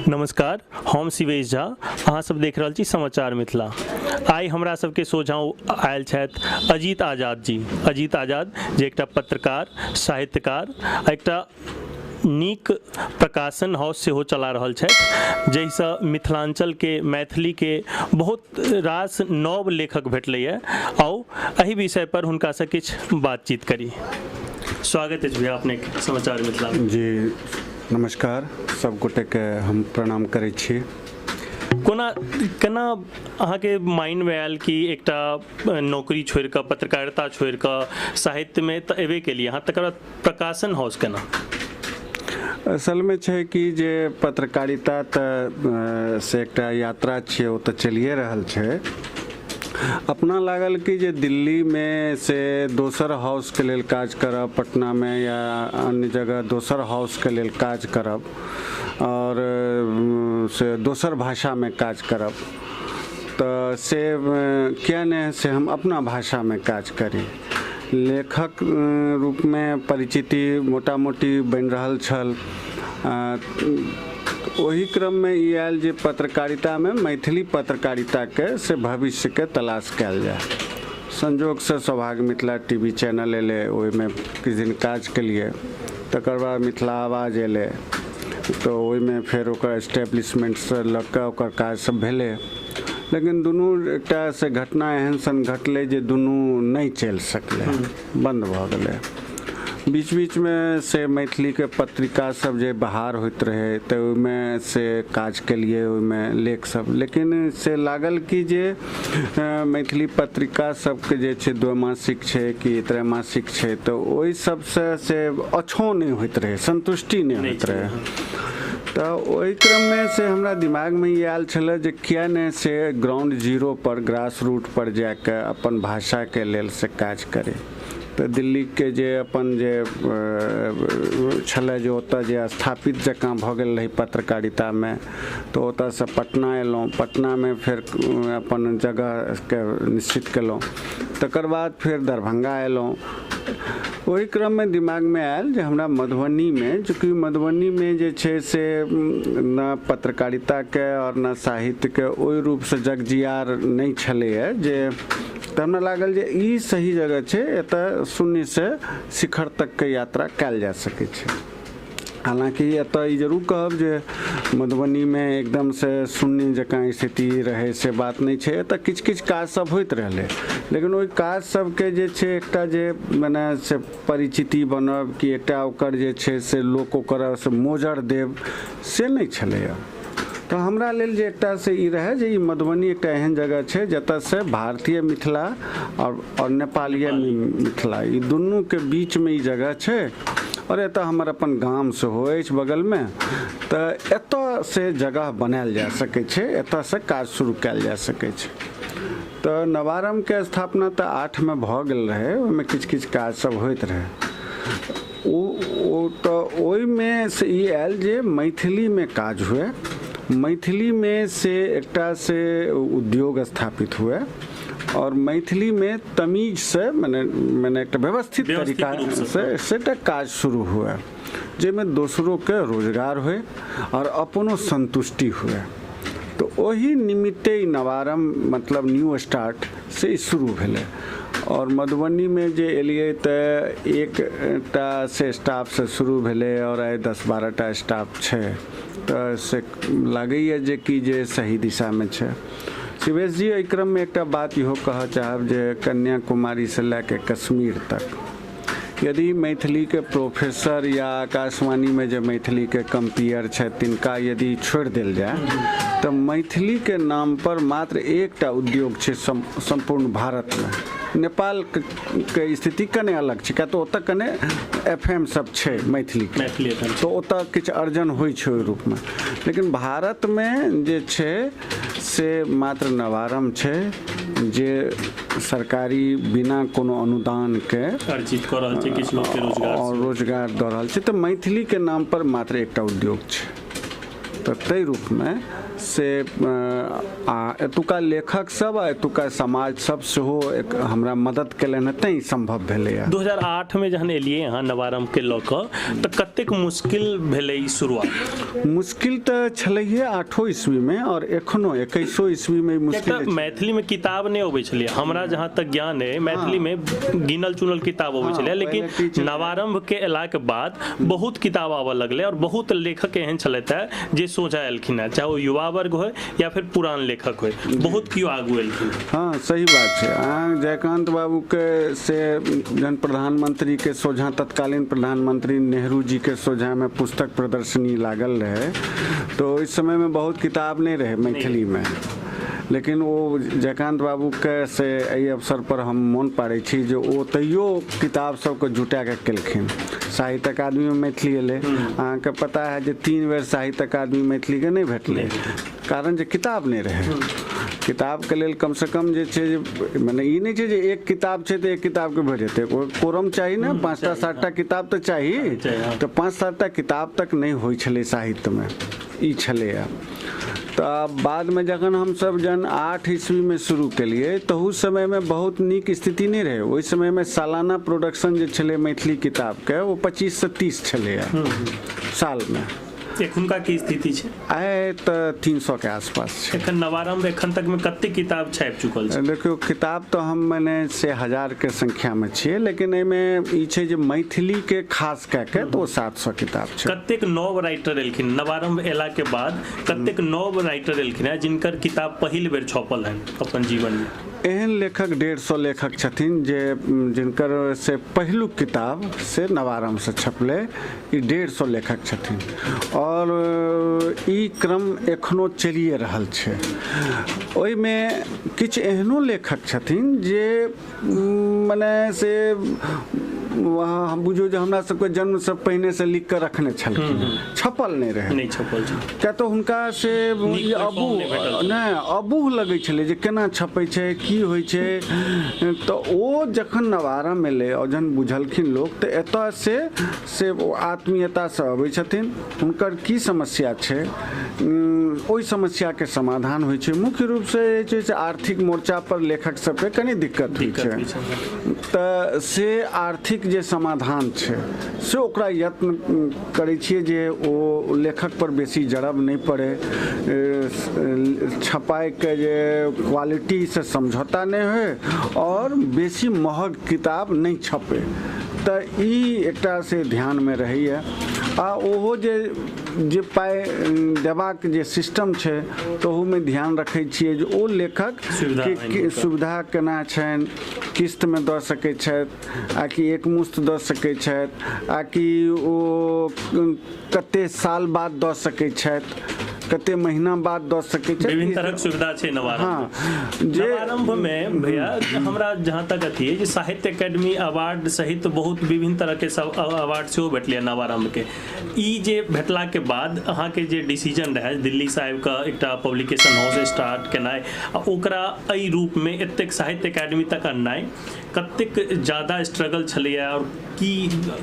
नमस्कार, हम शिवेश झा, अहाँ सब देख रहल छी समाचार मिथिला। आइ हमरा सबके सोझाँ आयल छथि अजीत आजाद जी। अजीत आजाद जे एकटा पत्रकार, साहित्यकार आ एकटा नीक प्रकाशन हाउस सेहो चला रहल छथि, जाहिसँ मिथिलाञ्चलके मैथिलीके बहुत रास नव लेखक भेटलैए। आउ एहि विषय पर हुनकासँ किछु बातचीत करी। स्वागत अछि भैया अपनेके समाचार मिथिला। जी नमस्कार, सब गोटेके हम प्रणाम करै छी। कोना केना अहाँके माइंडमे आयल कि एकटा नौकरी छोड़ि कऽ, पत्रकारिता छोड़ि कऽ साहित्यमे तऽ एबे केलियै अहाँ, तकर बाद प्रकाशन हाउस केना? असलमे छै कि जे पत्रकारिता तऽ से एकटा यात्रा छियै, ओ तऽ चलिए रहल छै। अपना लागल कि जे दिल्लीमे से दोसर हाउसके लेल काज करब, पटनामे या अन्य जगह दोसर हाउसके लेल काज करब आओर से दोसर भाषामे काज करब, तऽ से किया नहि से हम अपना भाषामे काज करी। लेखक रूपमे परिचिति मोटा मोटी बनि रहल छल। ओहि क्रममे ई आयल जे पत्रकारितामे मैथिली पत्रकारिताके से भविष्यके तलाश कयल जाय। संजोगसँ सौभाग्य मिथिला टी वी चैनल एलै, ओहिमे किछु दिन काज केलियै। तकर बाद मिथिला आवाज एलै तऽ ओहिमे फेर ओकर एस्टेब्लिशमेंटसँ लऽ कऽ ओकर काज सब भेलै। लेकिन दुनू एकटा से घटना एहन सन घटलै जे दुनू नहि चलि सकलै, बन्द भऽ गेलै। बीच बीचमे से मैथिलीके पत्रिका सब जे बहार होइत रहै तऽ ओहिमे से काज केलियै, ओहिमे लेख सब, लेकिन से लागल कि जे मैथिली पत्रिका सबके जे छै द्वैमासिक छै कि त्रैमासिक छै, तऽ ओहि सबसँ से अछो नहि होइत रहै, सन्तुष्टि नहि होइत रहै। तऽ ओहि क्रममे से हमरा दिमागमे ई आयल छलै जे किया नहि से ग्राउंड जीरो पर, ग्रास रूट पर जाके अपन भाषाके लेल से काज करी। तऽ दिल्लीके जे अपन जे छलै जे ओतऽ जे स्थापित जकाँ भऽ गेल रही पत्रकारितामे, तऽ ओतऽसँ पटना अयलहुँ। पटनामे फेर अपन जगहके निश्चित केलहुँ। तकर बाद फेर दरभंगा अयलहुँ। ओहि क्रममे दिमागमे आयल जे हमरा मधुबनीमे, चूँकि मधुबनीमे जे छै से ने पत्रकारिताके आओर ने साहित्यके ओहि रूपसँ जगजियार नहि छलैए जे, तऽ हमरा लागल जे ई सही जगह छै, एतऽ शून्यसँ शिखर तकके यात्रा कयल जा सकै छै। हालाँकि एतऽ ई जरूर कहब जे मधुबनीमे एकदमसँ शून्य जकाँ स्थिति रहै से बात नहि छै। एतऽ किछु किछु काज सब होइत रहलै, लेकिन ओहि काज सबके जे छै एकटा जे मने से परिचिति बनब कि एकटा ओकर जे छै से लोक ओकर से मोजर देब से नहि छलैए। तऽ हमरा लेल जे एकटा से ई रहै जे ई मधुबनी एकटा एहन जगह छै जतऽसँ भारतीय मिथिला आओर नेपालीय मिथिला ई दुनूके बीचमे ई जगह छै, आओर एतऽ हमर अपन गाम सेहो अछि बगलमे, तऽ एतऽ से जगह बनायल जा सकै छै, एतऽसँ काज शुरू कयल जा सकै छै। तऽ नवारम्भके स्थापना तऽ 8मे भऽ गेल रहै, ओहिमे किछु किछु काज सब होइत रहै। ओ तऽ ओहिमे से ई आयल जे मैथिलीमे काज हुए, मैथिलीमे से एकटा से उद्योग स्थापित हुए आओर मैथिलीमे तमीजसँ मने मने एकटा व्यवस्थित तरीका से एकटा काज शुरू हुए, जाहिमे दोसरोके रोजगार होइ आओर अपनो सन्तुष्टि हुए। तऽ ओहि निमित्ते ई नवारम्भ मतलब न्यू स्टार्ट से शुरू भेलै। आओर मधुबनीमे जे एलियै तऽ एकटा से स्टाफसँ शुरू भेलै आओर आइ 10-12 टा स्टाफ छै, तऽ से लागैए जे कि जे सही दिशामे छै। शिवेश जी, एहि क्रममे एकटा बात इहो कहऽ चाहब जे कन्याकुमारीसँ लए कऽ कश्मीर तक यदि मैथिलीके प्रोफेसर या आकाशवाणीमे जे मैथिलीके कम्पियर छथि तिनका यदि छोड़ि देल जाय तऽ मैथिलीके नामपर मात्र एकटा उद्योग छै सम्पूर्ण भारतमे। नेपालके स्थिति कने अलग छै, किया तऽ ओतऽ कने एफ एम सब छै मैथिलीके, तऽ ओतऽ किछु अर्जन होइ छै ओहि रूपमे। लेकिन भारतमे जे छै से मात्र नवारम्भ छै जे सरकारी बिना कोनो अनुदानके अर्जित कऽ रहल छै किछु लोकके रोजगार आओर रोजगार दऽ रहल छै। तऽ मैथिलीके नाम पर मात्र एकटा उद्योग छै। तऽ ताहि रूपमे से आ एतुका लेखक सब आ एतुका समाज सब सेहो एक हमरा मदद केलनि हँ, तैँ ई सम्भव भेलैए। 2008 मे जहन एलियै अहाँ नवारम्भ के लऽ कऽ तऽ कतेक मुश्किल भेलै ई शुरुआत? मुश्किल तऽ छलैहे 8 ईस्वीमे आओर एखनो 21 ईस्वीमे ई मुश्किल तऽ मैथिलीमे किताब नहि अबै छलै, हमरा जहाँ तक ज्ञान अइ मैथिलीमे गिनल चुनल किताब अबै छलै, लेकिन नवारम्भ के एलाके बाद बहुत किताब आबऽ लगलै आओर बहुत लेखक एहन छलथि हेँ जे सोझा एलखिन हेँ, चाहे ओ युवा वर्ग होइ या फिर पुरान लेखक होइ, बहुत केओ आगू एलखिन। हँ, सही बात छै। अहाँ जयकान्त बाबूके से जहन प्रधानमंत्रीके सोझाँ, तत्कालीन प्रधानमंत्री नेहरू जीके सोझाँमे पुस्तक प्रदर्शनी लागल रहै, तऽ ओहि समयमे बहुत किताब नहि रहै मैथिलीमे, लेकिन ओ जयकान्त बाबूके से एहि अवसरपर हम मोन पाड़ै छी जे ओ तैयो किताब सबके जुटाके केलखिन। साहित्य अकादमीमे मैथिली एलै, अहाँके पता है जे 3 बेर साहित्य अकादमी मैथिलीके नहि भेटलै, कारण जे किताब नहि रहै। किताबके लेल कमसँ कम जे छै जे मने ई नहि छै जे एक किताब छै तऽ एक किताबके भेट जेतै, ओ कोरम चाही ने, 5टा 7टा किताब तऽ चाही, तऽ 5-7टा किताब तक नहि होइ छलै साहित्यमे, ई छलैए। तऽ बादमे जखन हमसब जहन 8 ईस्वीमे शुरू केलियै तहू समयमे बहुत नीक स्थिति नहि रहै। ओहि समयमे सालाना प्रोडक्शन जे छलै मैथिली किताबके ओ 25 से 30 छलैए सालमे। एखुनका की स्थिति छै? आइ तऽ 300 के आसपास छै। एखन नवारम्भ एखन तक में कते किताब छापि चुकल छै? देखियौ, किताब तऽ हम मने से 1000 के संख्यामे छियै, लेकिन एहिमे ई छै जे मैथिलीके खास कए कऽ तऽ ओ 700 किताब छै। कतेक नव राइटर एलखिन नवारम्भ एला के बाद? कतेक नव राइटर एलखिन हैं जिनकर किताब पहिल बेर छपल हन अपन जीवन में? एहन लेखक 150 लेखक छथिन जे जिनकर से पहिलुक किताब से नवारम्भसँ छपलै, ई 150 लेखक छथिन आओर ई क्रम एखनो चलिए रहल छै। ओहिमे किछु एहनो लेखक छथिन जे मने से हम बुझियौ जे हमरा सबके जन्मसँ पहिनेसँ लिख कऽ रखने छलखिन, छपल नहि रहै, नहि छपल छै, किया तऽ हुनका से नीक ई प्लेटफॉर्म अबूह नहि भेटल छलै। नहि, अबूह लगै छलै जे केना छपै छै, की होइ छै। तऽ ओ जखन नवारम्भ एलै आओर जहन बुझलखिन लोक तऽ एतऽ से ओ आत्मीयतासँ अबै छथिन, हुनकर की समस्या छै ओहि समस्याके समाधान होइ छै। मुख्य रूपसँ जे छै से आर्थिक मोर्चा पर लेखक सबके कनि दिक्कत होइ दिक्कत छै, होइ छै। तऽ से आर्थिक जे समाधान छै से ओकरा यत्न करै छियै जे ओ लेखक पर बेसी जड़ब नहि पड़ै, छपाइके जे क्वालिटीसँ समझौता नहि होइ आओर बेसी महग किताब नहि छपै, तऽ ई एकटा से ध्यानमे रहैए। आ ओहो जे जे पाइ देबाक जे सिस्टम छै तहूमे ध्यान रखै छियै जे ओ लेखक सुविधा के होइन के हुनका। सुविधा केना छनि, किस्तमे दऽ सकै छथि आ कि एकमुश्त दऽ सकै छथि आ कि ओ कते साल बाद दऽ सकै छथि, कते महीना बाद दऽ सकै छथि। विभिन्न तरहक सुविधा छै नवारम्भ। हँ, जे नवारम्भ में भैया हमरा जहाँ तक अथी है जे साहित्य एकेडमी अवार्ड सहित बहुत विभिन्न तरह के सब अवार्ड सेहो भेटलै नवारम्भ के। ई जे भेटला के बाद अहाँके जे डिसीजन रहै दिल्ली से आबि कऽ एकटा पब्लिकेशन हाउस स्टार्ट केनाइ आ ओकरा एहि रूप में एतेक साहित्य एकेडमी तक अननाइ, कतेक ज्यादा स्ट्रगल छलैया और की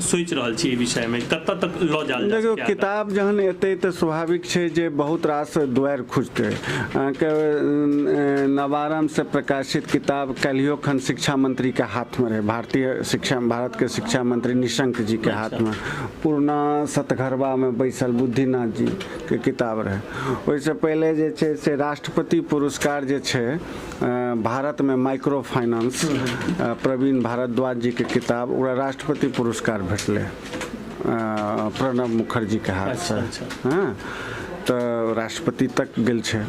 सोचि रहल छी एहि विषय में, कतऽ तक लऽ जायल जा देखियौ, सकैए? किताब जहन एतै तऽ स्वाभाविक छै जे बहुत रास दुआरि खुजतै। अहाँके नवारम्भसँ प्रकाशित किताब काल्हियो खन शिक्षा मंत्री के हाथमे रहै, भारतीय शिक्षा भारत के शिक्षा मंत्री निशंक जी के हाथमे, पूर्णा सतघरबामे बैसल बुद्धिनाथ जी के किताब रहै। ओहिसँ पहिले जे छै से राष्ट्रपति पुरस्कार जे छै भारतमे माइक्रो फाइनेंस प्रवीण भारद्वाज जी के किताब, ओकरा राष्ट्रपति पुरस्कार भेटलै प्रणब मुखर्जी के हाथसँ। हँ, तऽ राष्ट्रपति तक गेल छै।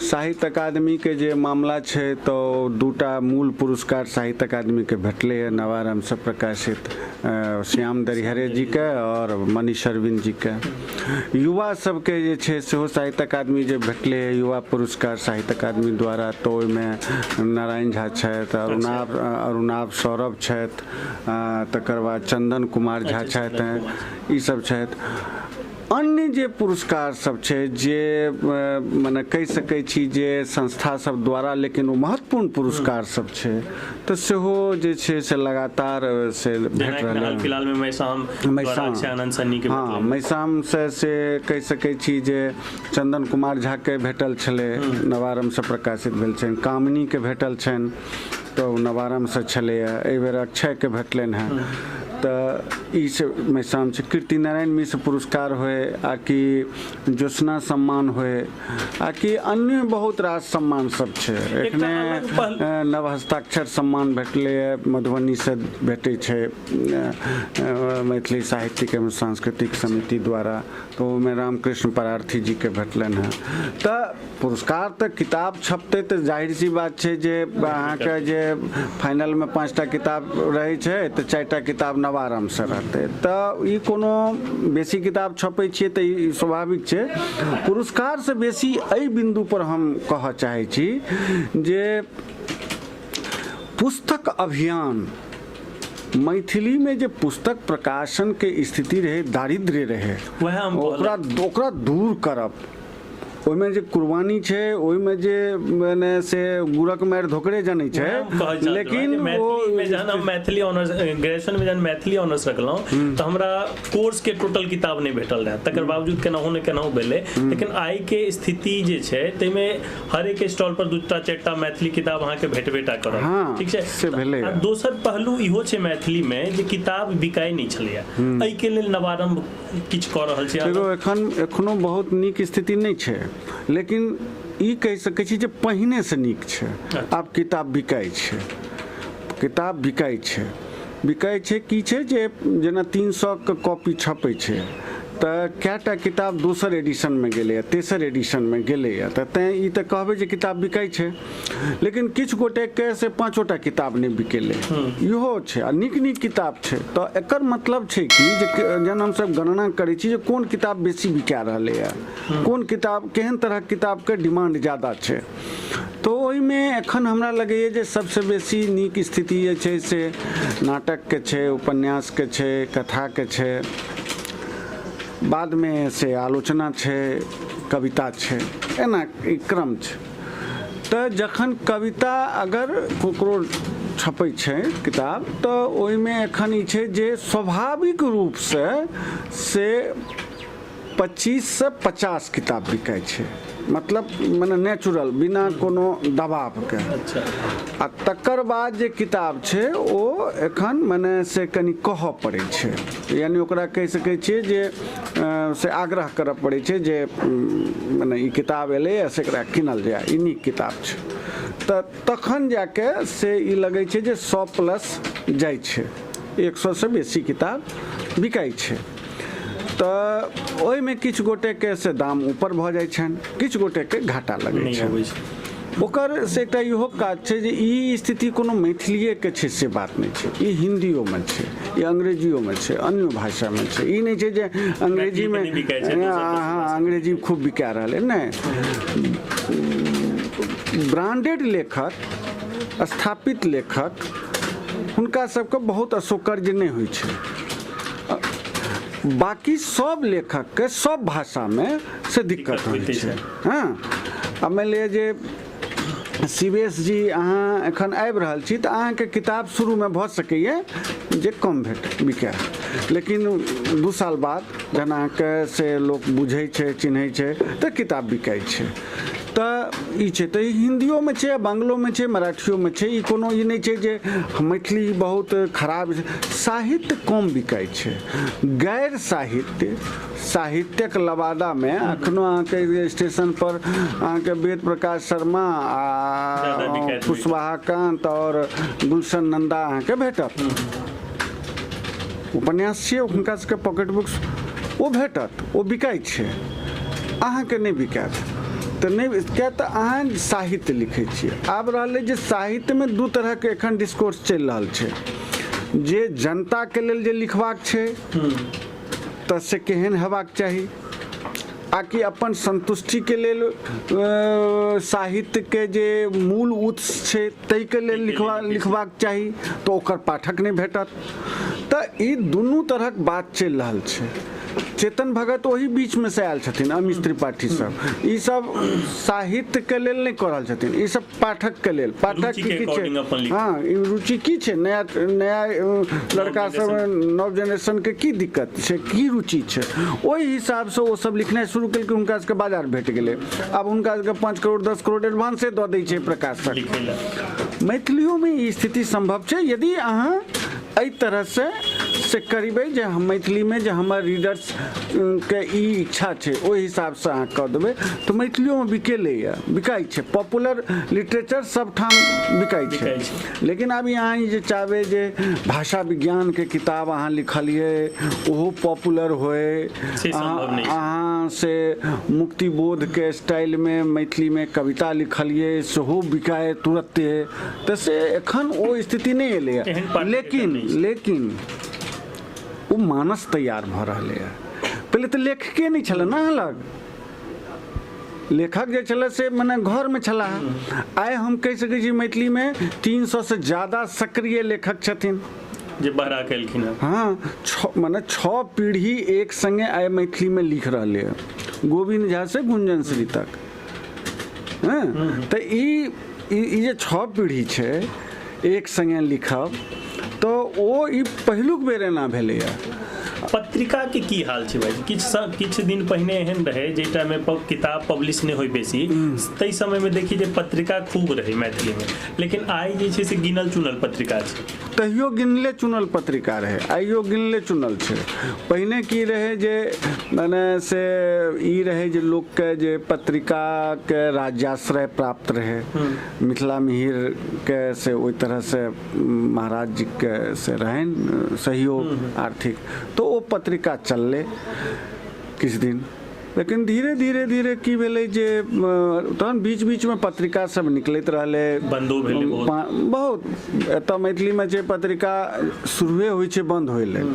साहित्य अकादमीके जे मामला छै तऽ 2टा मूल पुरस्कार साहित्य अकादमीके भेटलै हँ नवारम्भसँ प्रकाशित, श्याम दरिहरे जीके आओर मनीष अरविंद जीके। युवा सबके जे छै सेहो साहित्य अकादमी जे भेटलै हँ युवा पुरस्कार साहित्य अकादमी द्वारा, तऽ ओहिमे नारायण झा छथि, अरुणाभ सौरभ छथि, तकर बाद चंदन कुमार झा छथि, ई सब छथि। अन्य जे पुरस्कार सब छै जे मने कहि सकै छी जे संस्था सब द्वारा, लेकिन ओ महत्वपूर्ण पुरस्कार सब छै, तऽ सेहो जे छै से लगातार से भेट रहल। हाल फिलहाल में मैसाम मैसाम आनंद सन्नी के। हँ, मैसाम से से कहि सकै छी जे चंदन कुमार झा के भेटल छलै, नवारम्भसँ प्रकाशित भेल छनि। कामिनीके भेटल छनि तऽ ओ नवारम्भसँ छलैए। एहिबेर अक्षयके भेटलनि हेँ, तऽ ई से मैसाम छै। कीर्ति नारायण मिश्र पुरस्कार होय आ कि ज्योत्सना सम्मान होय आ कि अन्य बहुत रास सम्मान सब छै। एखने नवहस्ताक्षर सम्मान भेटलैए, मधुबनीसँ भेटै छै मैथिली साहित्यिक एवं सांस्कृतिक समिति द्वारा, तऽ ओहिमे रामकृष्ण परार्थी जीके भेटलनि हेँ। तऽ पुरस्कार तऽ किताब छपतै तऽ जाहिर सी बात छै जे अहाँके जे फाइनलमे 5टा किताब रहै छै तऽ 4टा किताब नवारम्भसँ रहतै। तऽ ई कोनो बेसी किताब छपै छियै तऽ ई स्वाभाविक छै। पुरस्कारसँ बेसी एहि बिन्दुपर हम कहऽ चाहै छी जे पुस्तक अभियान, मैथिलीमे जे पुस्तक प्रकाशनके स्थिति रहै, दारिद्र्य रहै, वएह हम ओकरा ओकरा दूर करब, ओहिमे जे कुर्बानी छै, ओहिमे जे मने से गुड़क मारि धोकरे जनै छै। लेकिन मैथिलीमे जहन हम मैथिली ऑनर्स, ग्रेजुएशनमे जहन मैथिली ऑनर्स रखलहुँ तऽ हमरा कोर्स के टोटल किताब नहि भेटल रहै। तकर बावजूद केनाहु ने केनाहु भेलै। लेकिन आइ के स्थिति जे छै ताहिमे हर एक स्टॉल पर 2टा 4टा मैथिली किताब अहाँके भेटबे टा करत। ठीक छै से भेलै। आ दोसर पहलू इहो छै मैथिलीमे जे किताब बिकाइ नहि छलैया, एहिके लेल नवारम्भ किछु कऽ रहल छै? देखो, एखनो बहुत नीक स्थिति नहि छै, लेकिन ई कहि सकै छी जे पहिनेसँ नीक छै। आब किताब बिकाइ छै, किताब बिकाइ छै, बिकाइ छै। की छै जे जेना 300के कॉपी छपै छै तऽ कएटा किताब दोसर एडिशनमे गेलैए, तेसर एडिशनमे गेलैए, तऽ तैँ ई तऽ कहबै जे किताब बिकाइ छै। लेकिन किछु गोटेके से 5टा किताब नहि बिकेलै, इहो छै। आ नीक नीक किताब छै। तऽ एकर मतलब छै कि जे जहन हमसब गणना करै छी जे कोन किताब बेसी बिका रहलैए, कोन किताब, केहन तरहक किताबके डिमांड ज्यादा छै, तऽ ओहिमे एखन हमरा लगैए जे सबसँ बेसी नीक स्थिति जे छै से नाटकके छै, उपन्यासके छै, कथाके छै, बादमे से आलोचना छै, कविता छै, एना ई क्रम छै। तऽ जखन कविता अगर ककरो छपै छै किताब तऽ ओहिमे एखन ई छै जे स्वाभाविक रूपसँ से 25सँ 50 किताब बिकाइ छै, मतलब मने नेचुरल, बिना कोनो दबावके। आ तकर बाद जे किताब छै ओ एखन मने से कनि कहऽ पड़ै छै, यानि ओकरा कहि सकै छियै जे से आग्रह करऽ पड़ै छै जे मने ई किताब एलैए से एकरा कीनल जाय, ई नीक किताब छै। तऽ तखन जाके से ई लगै छै जे 100 प्लस जाइ छै, 100सँ बेसी किताब बिकाइ छै। तऽ ओहिमे किछु गोटेके से दाम ऊपर भऽ जाइ छनि, किछु गोटेके घाटा लगै छै। ओकर से एकटा इहो काज छै जे ई स्थिति कोनो मैथिलिएके छै से बात नहि छै, ई हिन्दियोमे छै, ई अंग्रेजियोमे छै, अन्यो भाषामे छै। ई नहि छै जे अंग्रेजीमे, हँ, अंग्रेजी खूब बिका रहल है। नहि, ब्रांडेड लेखक, स्थापित लेखक, हुनका सबके बहुत असौकर्य नहि होइ छै। बाकी सब लेखकके सब भाषामे से दिक्कत होइ छै। हँ, आ मानि लिअ जे शिवेश जी अहाँ एखन आबि रहल छी तऽ अहाँके किताब शुरूमे भऽ सकैए जे कम भेट बिकाय, लेकिन 2 साल बाद जहन अहाँके से लोक बुझै छै, चिन्है छै, तऽ किताब बिकाइ छै। तऽ ई छै, तऽ ई हिन्दियोमे छै, बंगलोमे छै, मराठियोमे छै। ई कोनो ई नहि छै जे मैथिली बहुत खराब छै। साहित्य कम बिकाइ छै। गैर साहित्य, साहित्यक लबादामे अखनो अहाँके स्टेशन पर अहाँके वेद प्रकाश शर्मा आ कुशवाहा कान्त आओर गुलशन नंदा अहाँके भेटत। उपन्यास छियै हुनका सबके पॉकेट बुक्स, ओ भेटत, ओ बिकाइ छै। अहाँके नहि बिकायत तऽ नहि, किया तऽ अहाँ साहित्य लिखै छियै। आब रहलै जे साहित्यमे दू तरहके एखन डिस्कोर्स चलि रहल छै, जे जनताके लेल जे लिखबाक छै तऽ से केहन हेबाक चाही, आ कि अपन सन्तुष्टिके लेल साहित्यके जे मूल उत्स छै ताहिके लेल लिखबाक चाही, तऽ ओकर पाठक नहि भेटत। तऽ ई दुनू तरहक बात चलि रहल छै। चेतन भगत ओहि बीचमे से आयल छथिन, अमीश त्रिपाठी सब, ई सब साहित्यके लेल नहि कऽ रहल छथिन, ई सब पाठकके लेल। पाठक रुचिके की छै अकॉर्डिंग अपन लिखै। हँ, ई रुचि की छै, नया नया लड़का सब, नव जेनरेशनके की दिक्कत छै, की रुचि छै, ओहि हिसाबसँ ओ सब लिखनाइ शुरू केलकै। हुनका सबके बाजार भेट गेलै। आब हुनका सबके 5 करोड़ 10 करोड़ एडवांसे दऽ दै छै प्रकाशक लिखै लए। मैथिलियोमे ई स्थिति सम्भव छै यदि अहाँ एहि तरहसँ से करबै जे हम मैथिलीमे जे हमर रीडर्स के ई इच्छा छै, ओहि हिसाबसँ अहाँ कऽ देबै तऽ मैथिलियोमे बिकेलैए, बिकाइ छै। पॉपुलर लिटरेचर सबठाम बिकाइ छै। बिकाइ छै। लेकिन आब अहाँ ई जे चाहबै जे भाषा विज्ञानके किताब अहाँ लिखलियै ओहो पॉपुलर होय, से सम्भव नहि छै। अहाँ से मुक्तिबोधके स्टाइलमे मैथिलीमे कविता लिखलियै सेहो बिकाय तुरत्ते, तऽ से एखन ओ स्थिति नहि एलैए। एहन पाठक लेकिन एखन नहि छै। लेकिन ओ मानस तैयार भऽ रहलैए। पहिले तऽ लेखके नहि छलै ने अहाँ लग, लेखक जे छलै से मने घरमे छलाह। आइ हम कहि सकै छी मैथिलीमे 300सँ ज्यादा सक्रिय लेखक छथिन जे बहरा केलखिन हँ। हँ, मने 6 पीढ़ी एक संगे आइ मैथिलीमे लिख रहलै हँ, गोविन्द झा से गुंजन श्री तक। हँ, तऽ ई ई जे 6 पीढ़ी छै एक संगे लिखब, तऽ ओ ई पहिलुक बेर एना भेलैए। पत्रिका के की हाल छै भाई? किछु दिन पहिने एहन रहे जाहि टाइम में किताब पब्लिश नहि होय बेसी, ताहि समय में देखी जे पत्रिका खूब रहे मैथिली में, लेकिन आइ जे छै से गिनल चुनल पत्रिका छै। तहियो गिनले चुनल पत्रिका रहे, आइयो गिनले चुनल छै। पहिने की रहे जे मने से ई रहे जे लोकके जे पत्रिकाके राज्याश्रय प्राप्त रहे, मिथिला मिहिरके से ओहि तरहसँ महाराज जीके से रहनि सहयोग आर्थिक, तऽ ओ पत्रिका चललै किछु दिन। लेकिन धीरे धीरे धीरे की भेलै जे तहन बीच बीचमे पत्रिका सब निकलैत रहलै, बन्दो भेलै बहुत। बहुत एतऽ मैथिलीमे छै पत्रिका शुरुए होइ छै बन्द होइ लेल।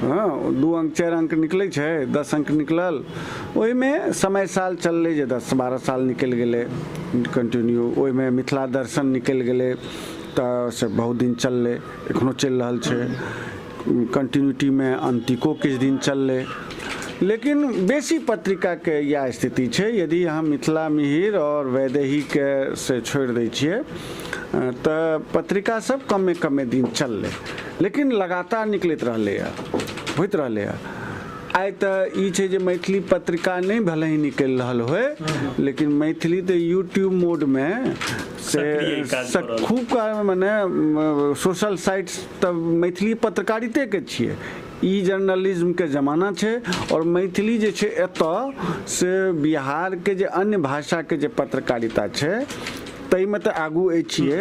हँ, 2 अंक 4 अंक निकलै छै, 10 अंक निकलल, ओहिमे समय साल चललै जे 10-12 साल निकलि गेलै कंटिन्यू। ओहिमे मिथिला दर्शन निकलि गेलै तऽ से बहुत दिन चललै, एखनो चलि रहल छै कंटिन्यूटीमे। अंतिको किछु दिन चललै, लेकिन बेसी पत्रिकाके इएह स्थिति छै। यदि अहाँ मिथिला मिहिर आओर वैदेहीके से छोड़ि दै छियै तऽ पत्रिका सब कमे कमे दिन चललै, लेकिन लगातार निकलैत रहलैए, होइत रहलैए। आइ तऽ ई छै जे मैथिली पत्रिका नहि भले ही निकलि रहल होय, लेकिन मैथिली तऽ यूट्यूब मोडमे से सक्रिय काज कऽ रहल। खूब काज, मने सोशल साइट्स तऽ मैथिली पत्रकारितेके छियै। ई जर्नलिज्मके जमाना छै आओर मैथिली जे छै एतऽ से बिहारके जे अन्य भाषाके जे पत्रकारिता छै ताहिमे तऽ आगू अछिए,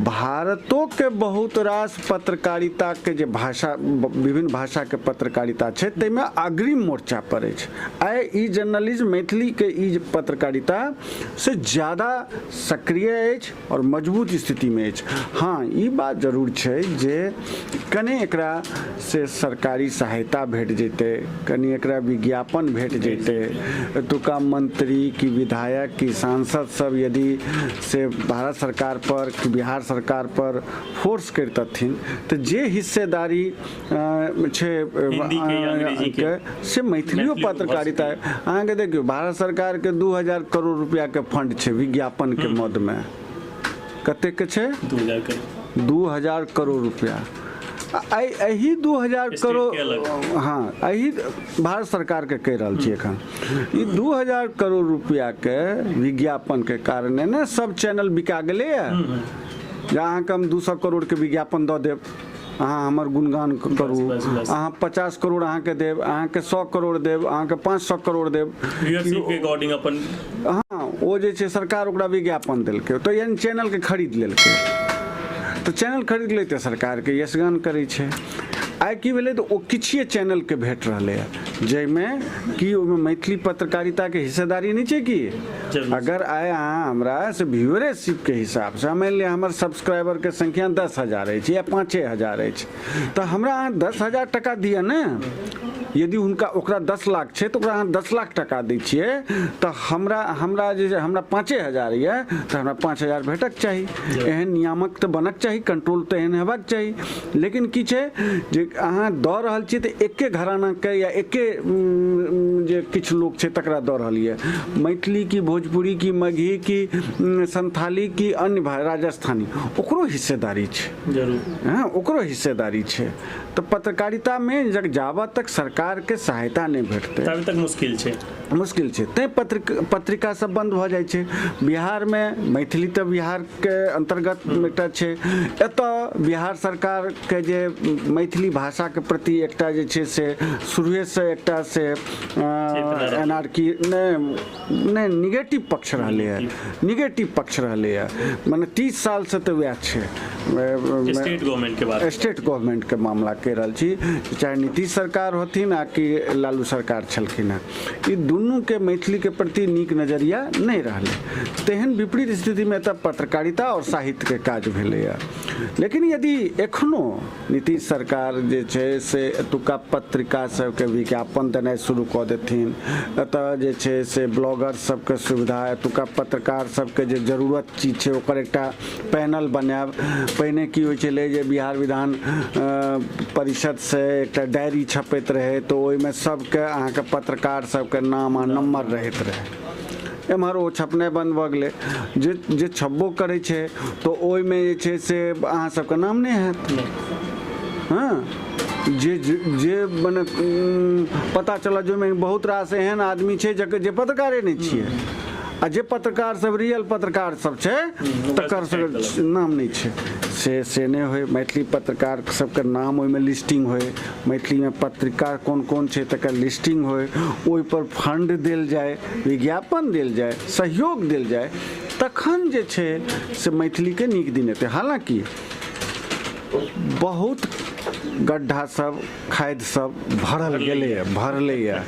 भारतोके बहुत रास पत्रकारिताके जे भाषा, विभिन्न भाषाके पत्रकारिता छै ताहिमे अग्रिम मोर्चा पर अछि। आइ ई जर्नलिज्म मैथिलीके ई जे पत्रकारिता से ज्यादा सक्रिय अछि आओर मजबूत स्थितिमे अछि। हँ, ई बात जरूर छै जे कने एकरा से सरकारी सहायता भेट जेतै, कनि एकरा विज्ञापन भेट जेतै, एतुका मंत्री कि विधायक कि सांसद सब यदि से भारत सरकार पर कि बिहार सरकार पर फोर्स करितथिन तऽ जे हिस्सेदारी छै हिंदी के या अंग्रेजी के, से मैथिलियो मैथिलियो भऽ पत्रकारिता। सकैए। अहाँके देखियौ, भारत सरकारके 2000 करोड़ रुपैआके फंड छै विज्ञापनके मदमे। कतेकके छै? 2000 करोड़। 2000 करोड़ रुपैआ। आ एहि 2000 स्टेट करोड़ के अलग। हँ, एहि भारत सरकारके कहि रहल छी। एखन ई 2000 करोड़ रुपैआके विज्ञापनके कारणे ने सब चैनल बिका गेलैए जे अहाँके हम 200 करोड़के विज्ञापन दऽ देब, अहाँ हमर गुणगान करू। बस, बस। अहाँ 50 करोड़ अहाँके देब, अहाँके 100 करोड़ देब, अहाँके 500 करोड़ देब। व्यूअरशिप के अकॉर्डिंग अपन। हँ, ओ जे छै सरकार ओकरा विज्ञापन देलकै तऽ यानी चैनलके खरीद लेलकै, तऽ चैनल खरीद लै तऽ सरकारके यशगान करै छै। आइ की भेलै तऽ ओ किछुए चैनलके भेट रहलैए, जाहिमे कि ओहिमे मैथिली पत्रकारिताके हिस्सेदारी नहि छै कि। जरूर। अगर आइ अहाँ हमरा से व्यूअरशिपके हिसाबसँ मानि लिअ हमर सब्सक्राइबरके संख्या 10,000 अछि या 5,000 अछि, तऽ हमरा अहाँ 10,000 टाका दिअ ने। यदि हुनका ओकरा 10 लाख छै तऽ ओकरा अहाँ 10 लाख टाका दै छियै, तऽ हमरा हमरा जे छै, हमरा 5,000 यऽ तऽ हमरा 5,000 भेटक चाही। एहन नियामक तऽ बनक चाही, कंट्रोल तऽ एहन हेबाक चाही। लेकिन की छै जे अहाँ दऽ रहल छी तऽ एके घरानाके या एके जे किछु लोक छै तकरा दऽ रहल यऽ। मैथिली की भोजपुरी की मगही की संथाली की अन्य राजस्थानी, ओकरो हिस्सेदारी छै। जरूर। हँ, ओकरो हिस्सेदारी छै। तऽ पत्रकारितामे जाबत तक सरकारके सहायता नहि भेटतै तब तक मुश्किल छै। मुश्किल छै। तैँ पत्रिका सब बन्द भऽ जाइ छै बिहारमे। मैथिली तऽ बिहारके अन्तर्गत एकटा छै। एतऽ बिहार सरकारके जे मैथिली भाषाके प्रति एकटा जे छै से शुरुएसँ एकटा से एनार्की नहि नहि निगेटिव पक्ष रहलैए, निगेटिव पक्ष रहलैए, मने 30 सालसँ तऽ वएह छै। स्टेट गवर्नमेंट के बात, स्टेट गवर्नमेंट के मामला कहि रहल छी, चाहे नीतीश सरकार होथिन आ कि लालू सरकार छलखिन हेँ, ई दुनूके मैथिलीके प्रति नीक नजरिया नहि रहलै। तेहन विपरीत स्थितिमे एतऽ पत्रकारिता आओर साहित्यके काज भेलैए। लेकिन यदि एखनो नीतीश सरकार जे छै से एतुका पत्रिका सबके विज्ञापन देनाइ शुरू कऽ देथिन, एतऽ जे छै से ब्लॉगर सबके सुविधा, एतुका पत्रकार सबके जे जरूरत चीज छै ओकर एकटा पैनल बनायब। पहिने की होइ छलै जे बिहार विधान परिषदसँ एकटा डायरी छपैत रहै, तऽ ओहिमे सबके अहाँके पत्रकार सबके नाम आ नम्बर रहैत रहै। एम्हर ओ छपनाइ बन्द भऽ गेलै। जे जे छपबो करै छै तऽ ओहिमे जे छै से अहाँ सबके नाम नहि हैत। हँ, जे जे मने पता चलल जे ओहिमे बहुत रास एहन आदमी छै जकर जे पत्रकारे नहि छियै, आ जे पत्रकार सब रियल पत्रकार सब छै तकर सबके नाम नहि छै। से नहि होइ। मैथिली पत्रकार सबके नाम ओहिमे लिस्टिंग होइ, मैथिलीमे पत्रिका कोन कोन छै तकर लिस्टिंग होइ, ओहिपर फंड देल जाय, विज्ञापन देल जाय, सहयोग देल जाय, तखन जे छै से मैथिलीके नीक दिन एतै। हालाँकि बहुत गड्ढा सब खादि सब भरल गेलैए, भरलैए,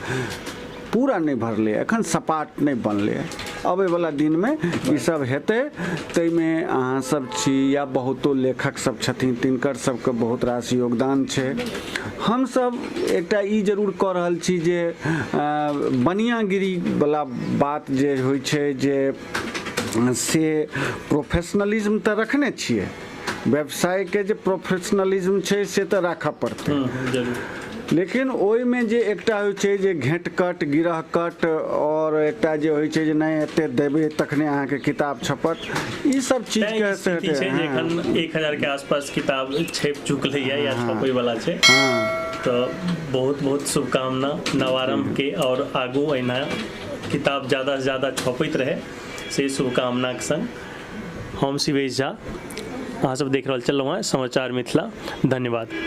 पूरा नहि भरलै, एखन सपाट नहि बनलै। अबैवला दिनमे ईसब हेतै, ताहिमे अहाँ सब छी या बहुतो लेखक सब छथिन, तिनकर सबके बहुत रास योगदान छै। हमसब एकटा ई जरूर कऽ रहल छी जे बनियागिरीवला बात जे होइ छै जे से प्रोफेशनलिज्म तऽ रखने छियै, व्यवसायके जे प्रोफेशनलिज्म छै से तऽ राखऽ पड़तै, लेकिन ओहिमे जे एकटा होइ छै जे घेँट कट, गिरह कट, आओर एकटा जे होइ छै जे नहि एते देबै तखने अहाँके किताब छपत, ई सब चीजके स्थिति छै जे एखन 1000 के आसपास किताब छपि चुकलै या छपै वाला छै। तऽ बहुत बहुत शुभकामना नवारंभ के, और आगू एहिना किताब ज़्यादा से ज़्यादा छपैत रहे से शुभकामनाके संग हम शिवेश झा, अहाँ सब देख रहल छलहुँ हँ समाचार मिथिला। धन्यवाद।